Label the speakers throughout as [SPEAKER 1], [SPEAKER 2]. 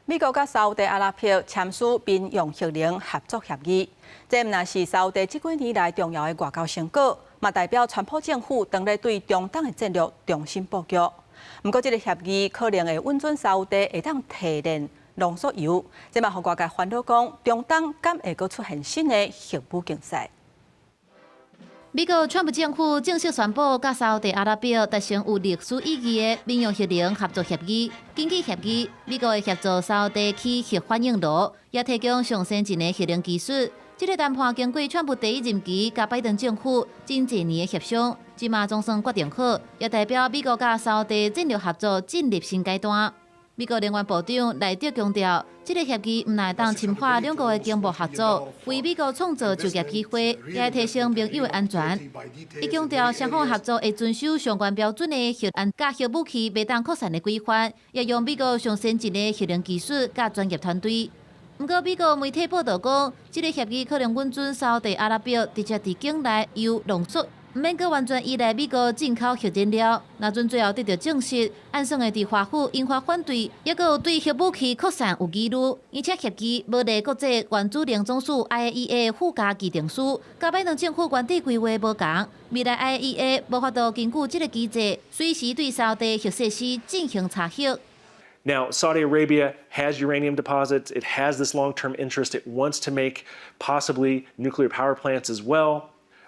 [SPEAKER 1] 美國佮沙烏地阿拉伯簽署民用核能合作協議，這毋但是沙烏地這幾年來重要的外交成果，嘛代表川普政府當咧對中東的戰略重新布局。毋過，這个協議可能會允准沙烏地會當提煉濃縮鈾，這嘛予外界煩惱講，中東敢會閣出現新的核武競賽？
[SPEAKER 2] 美國川普政府正式宣布，佮沙烏地阿拉伯達成有歷史意義的民用核能合作協議。根據協議，美國會協助沙烏地起核反應爐，也提供上先進的核能技術。這个談判經過川普第一任期佮拜登政府真濟年的協商，這馬總算決定好，也代表美國佮沙烏地戰略合作進入新階段。美國能源部長賴德強調，這个協議毋但會當深化兩國的經貿合作，為美國創造就業機會，也會提升盟友的安全。伊強調，雙方合作會遵守相關標準的核安佮核武器袂當擴散的規範，也用美國上先進的核能技術佮專業團隊。毋過，美國媒體報道講，這个協議可能允准沙烏地阿拉伯直接佇境內鈾濃縮，毋免閣完全依賴美國進口核燃料。若準最後得著證實，按算會佇華府引發反對，抑閣有對核武器擴散有疑慮。而且協議無列國際原子能總署 IAEA 附加議定書，佮拜登政府原底規劃無仝。未來 IAEA 無法度根據這个機制，隨時對沙烏地核設施進行查核。
[SPEAKER 3] Now, Saudi Arabia has uranium deposits. It has this long-term interest. It wants to make possibly nuclear power plants as well.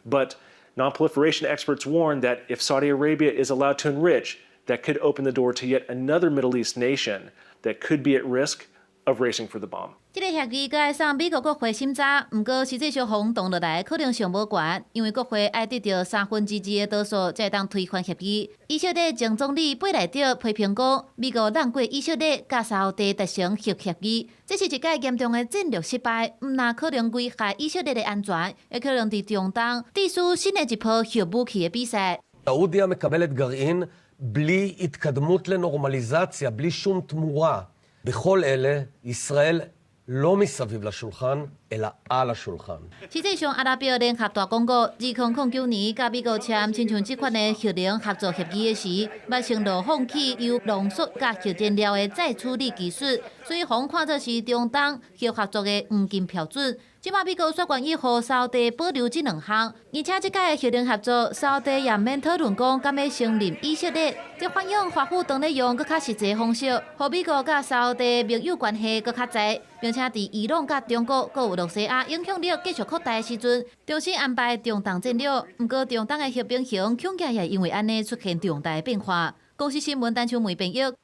[SPEAKER 3] But nonproliferation experts warn that if Saudi Arabia is allowed to enrich, that could open the door to yet another Middle East nation that could be at risk of racing for the bomb.
[SPEAKER 2] 這个協議閣愛送美國國會審查，毋過實際上予通落來可能性無懸，因為國會愛得著二三分的多數才會當推翻協議。以色列前總理貝萊德批評講，美國放過以色列佮沙烏地達成核協議，這是一個嚴重的戰略失敗，毋但可能危害以色列的安全，也可能佇中東締出新的一波核武器的比賽。
[SPEAKER 4] סעודיה מקבלת גרעין בלי התקדמות לנורמליזציה, בלי שום תמורה. בכל אלה, ישראל לא מסביב לשולחן, אלא על השולחן.
[SPEAKER 2] 實際上，阿拉伯聯合大公國2009年佮美國簽親像這款的核能合作協議的時，捌承諾放棄鈾濃縮佮核燃料的再處理技術，所以予人看做是中東核合作的黃金標準。這馬美國煞願意予沙烏地保留這兩項，而且這擺的核能合作，沙烏地也毋免討論講敢欲承認以色列。這反映華府當咧用閣較實際方式，予美國佮沙烏地盟友關係閣較濟，並且佇伊朗佮中國閣有羅西亞影響力繼續擴大的時陣，重新安排中東戰略。毋過中東的核平衡恐驚也因為按呢出現重大的變化。公視新聞陳秋梅編譯。